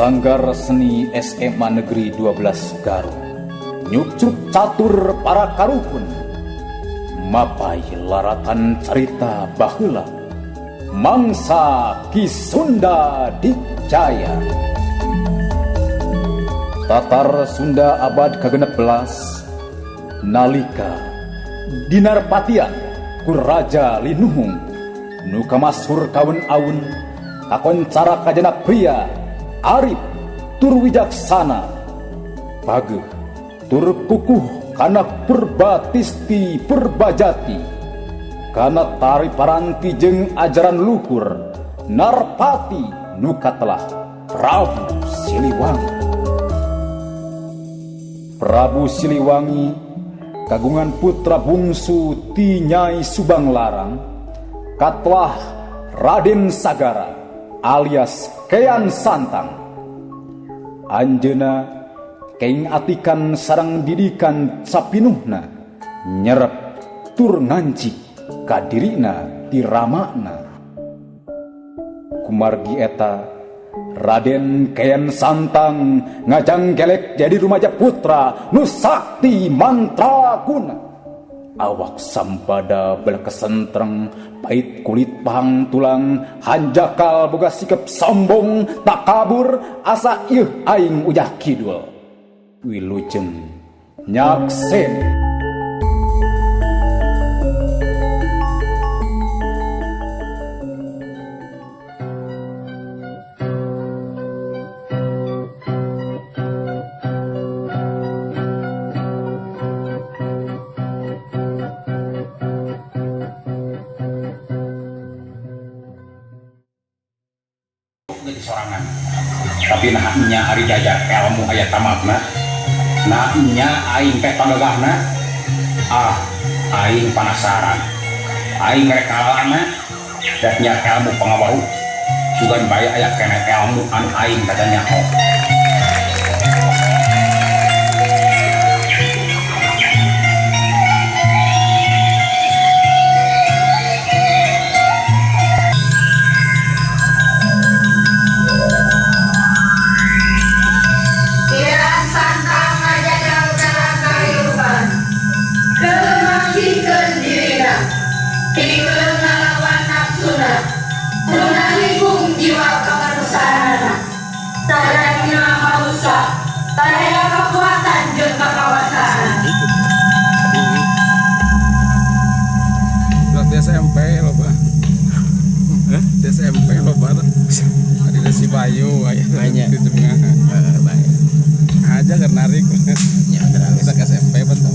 Sanggar Seni SMA Negeri 12 Garut nyukcruk catur para karuhun mapai laratan carita baheula mangsa Ki Sunda Dijaya. Tatar Sunda abad ke-16 nalika dinarpatian ku Raja Linuhung nu kamasur kawen-awen kakoncara kajana pria arif tur wijaksana, pageuh tur kukuh kana purbatisti purbajati, kana tari paranti jeung ajaran luhur Narpati nu katelah Prabu Siliwangi. Prabu Siliwangi kagungan putra bungsu ti Nyai Subanglarang katelah Raden Sagara alias Kean Santang. Anjeunna kenging atikan sareng didikan sapinuhna, nyerep tur ngancik ka dirina ti ramana. Kumargi eta Raden Kean Santang ngajanggelek jadi rumaja putra nu sakti mantraguna. Awak sambada belekesentreng, pait kulit pahang tulang, hanjakal boga sikap sombong, takabur asa ieuh aing ujah kidul. Wilujeng nyaksen. Jadi sorangan, tapi nah nya ari diajar ilmu aya tamatna, nah nya aing teh panggagahna. Ah, aing penasaran, aing rek ngalalana rek nya ilmu pangawaru, sugan bae aya keneh ilmu anu aing teh nyaho. Kian Santang ngajagal kana kahirupan. Keur manggihkeun dirina. Pikeun ngalawan nafsuna. Nu nahibung jiwa kamanusaanana. Tadanya manusa, taya kekuatan jeung kakawasaan. Berarti SMP loh, Pak. Di SMP loh, Pak. Ada si Bayu aya Banyak. di tengah. Baik. Aja kan narik. Ya, terlalu. Bisa ke SMP betul.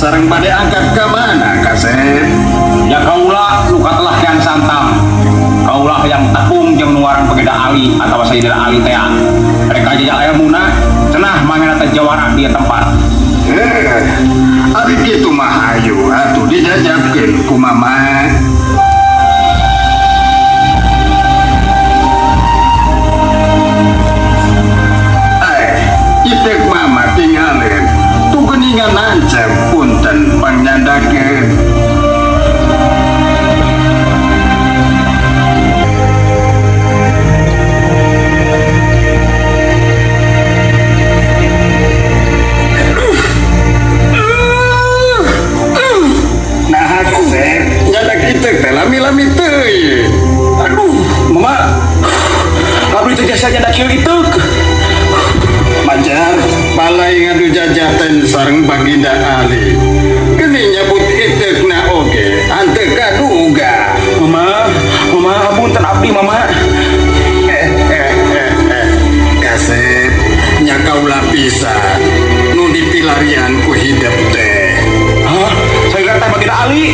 Sareng bade angkat ka mana, Kasep? Ya kaula nu katelah Kian Santang. Kaula yang tepung jeung nu ngaran Baginda Ali atawa Sayyidina Ali teh. Rek jajal ilmuna cenah mangena teh jawara di tempat. Eh, ari kitu mah hayu atuh dijajabkeun ku mama. Eh, itek mama tinggalin. Tuh geningan nancep punten pangnyandakeun. Nah, Kasep, nyandak itek teh lami-lami teuing. Aduh, mama. Abdi teh jasa nyandak kieu iteuk. Majar balai ngadu jajaten sareng Baginda Ali. Geni nyebut itekna oge, henteu kaduga. Mama, mama hapunten abdi mama. Kasep, nya kaula pisan nu dipilarian ku hidep teh. Hah? Saya teh Baginda Ali.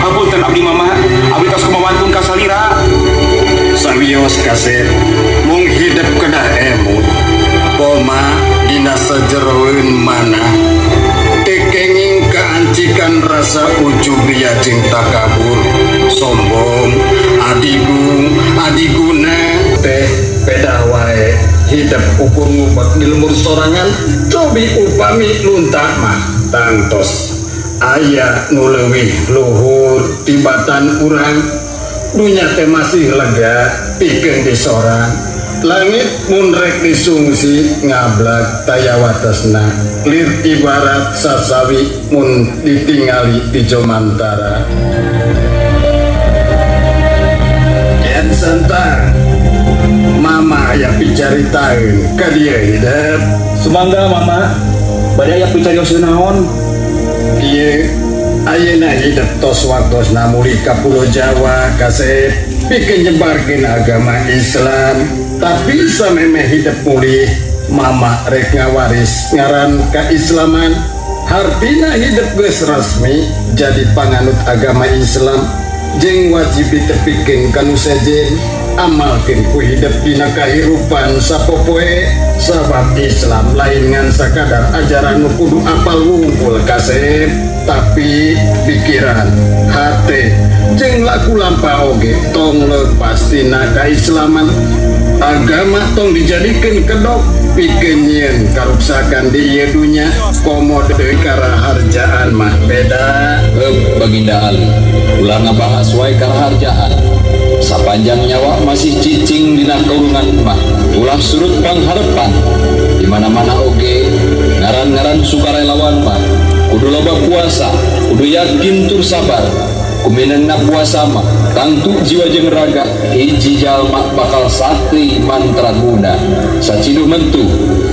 Hapunten abdi mama, abdi tos kumawantun ka salira. Sawios Kasep, mung hidep kedah emut. Koma dina sajeroeun mana teu kenging kaancikan rasa ujub ria jeung takabur, sombong, adigung, adiguna teh pedah wae hidep ukur ngubek di lemur sorangan cobi upami lunta mah tangtos aya nu leuwih luhur tibatan urang. Dunya teh masih lega pikeun disorang. Langit mun rek disungsi ngablak taya watesna lir ibarat sasawi mun ditingali di jomantara. Kian Santang, mama aya picaritaeun ka dieu hidep. Sumangga mama, bade aya picarioseun naon? Ieu ayeuna hidep tos waktosna mulih ka Pulau Jawa Kasep pikeun nyebarkeun agama Islam. Tapi samemeh hidep mulih mama rek ngawaris ngaran keislaman. Hartina hidep geus resmi jadi panganut agama Islam jeung wajib ditepikeun ka nu sejen. Amalkeun ku hidep dina kahirupan sapopoe sabab Islam lain ngan sakadar ajaran nu kudu apal wungkul Kasep, tapi pikiran, hate, jeung laku lampah oge tong lepas tina keislaman. Agama tong dijadikeun kedok pikeun nyieun karuksakan di ieu dunya komo deui karaharjaan mah beda. Heup Baginda Ali, ulah ngabahas wae karaharjaan. Sapanjang nyawa masih cicing dina kaurungan mah, ulah surut pangharepan. Di mana-mana oge ngaran-ngaran sukarelawan mah kudu loba puasa, kudu yakin tur sabar. Kuminangna puasa mah tangtu jiwa jeung raga hiji jalma bakal sakti mantraguna. Saciduh mentu,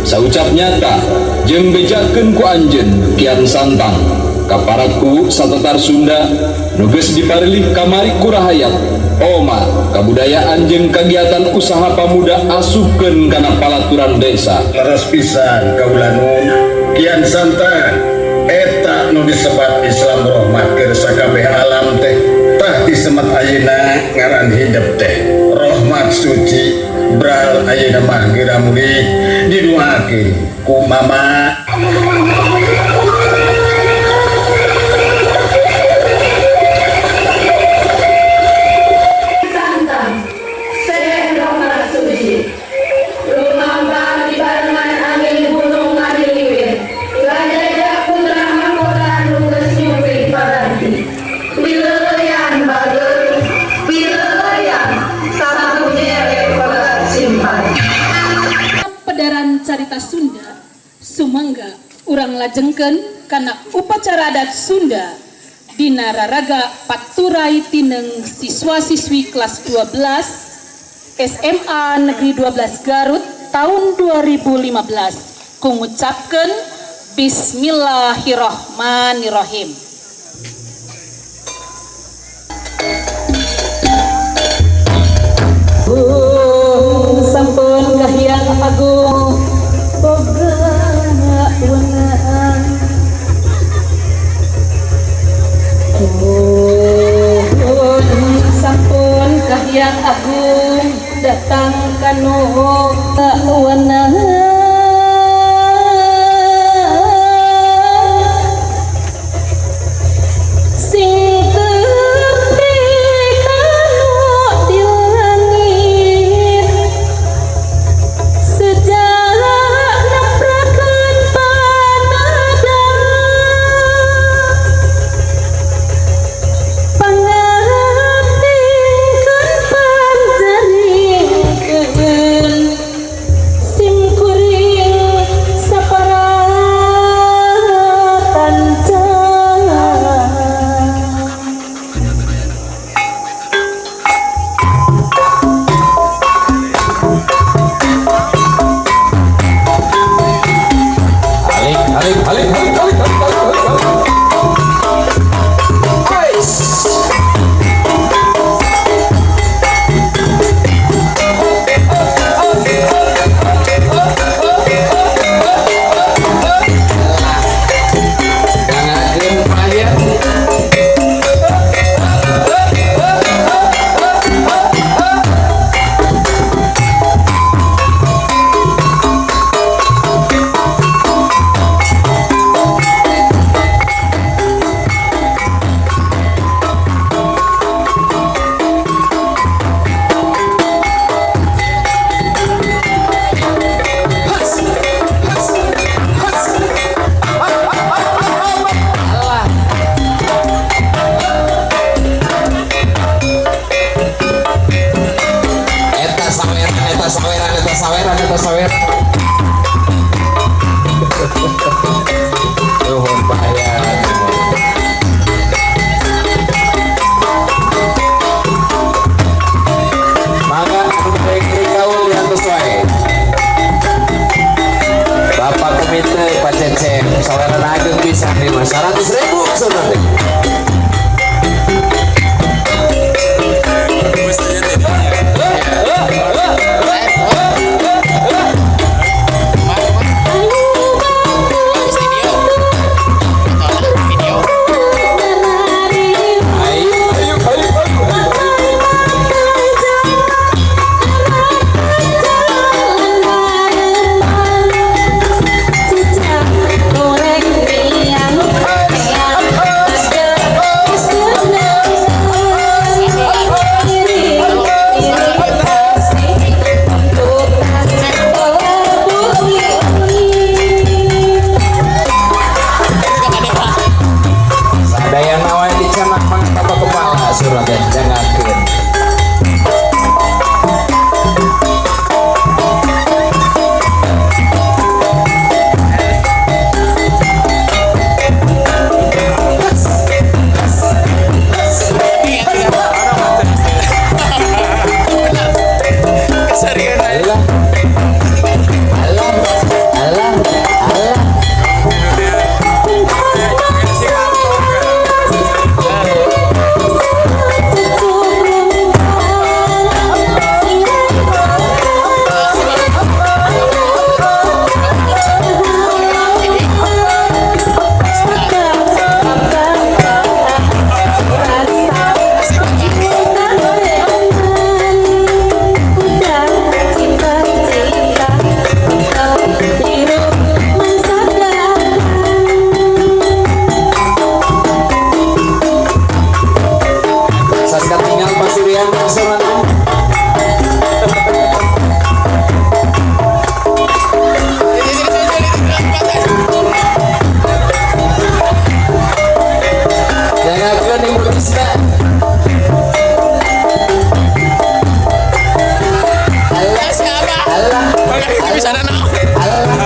saucap nyata jeung bejakeun ku anjeun Kian Santang. Kaparat kuwu satatar Sunda nu geus diparilih kamari ku rahayat. Oma kabudayaan jeung kagiatan usaha pamuda asupkeun kana palaturan desa. Leres pisan kaula nun Kian Santang, eta nu disebat Islam rahmat keur sakabeh alam teh tah disemat ayeuna ngaran hidep teh rahmat suci bral ayeuna mah geura mulih diduakeun ku mama. Santang, Syekh Rahmat Suci. Rumampah di barengan angin gunung ngahiliwir. Ngajajah putra mahkota nu geus nyupri paranti. Pileuyan bageur, pileuyan sapu nyere pegat simpan. Pedaran carita Sunda, sumangga urang lajengkeun kana upacara adat Sunda dina raraga paturai tineng siswa-siswi kelas 12 SMA Negeri 12 Garut tahun 2015 ku ngucapkeun Bismillahirrahmanirrahim. Sampun Kahiyang Agung boga wewenang. Hyang Agung datang kanu wana sing tepi kanu di langit sejak naprakan panada pangapingkeun panjaringkeun sim kuring saparatan Halik, halik, halik, halik, halik, halik, halik, halik. Ais. Nangakeun payah. Eta saweran, eta saweran, eta saweran, eta saweran. Nuhun payah. Mangga anu bade kaul diantos wae. Bapak komite Pak Cecep, saweran ageng bisa terima 100.000 saudara teh. Ayo, ayo, ayo, ayo, ayo. Sadayana wae dicanak mah kata kepala surat teh jangakeun. Alah. Alah. Alah. Alah. Saska tinggal pasirian surat teh. Jangakeun Ibu Tisna. Alah. Alah. Alah.